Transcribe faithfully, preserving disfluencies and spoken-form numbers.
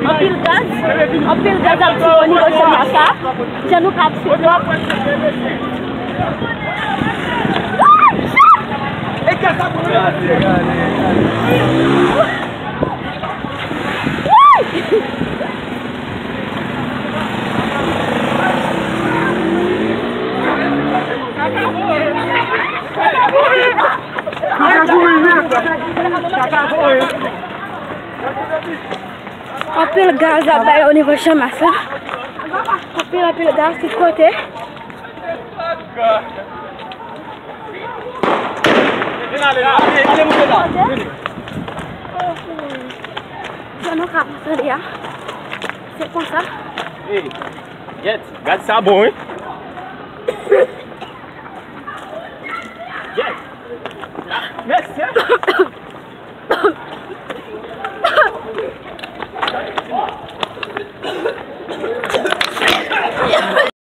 Anpil gaz, anpil gaz ap tire o nivo chanm la sa. Jan nou ka obsève. Anpil gaz ap bay o nivo chanm la sa. Anpil, anpil gaz tout kote. Jan nou ka tande a, se konsa. Hey, gad sa bon, wi. Yes. Mesye.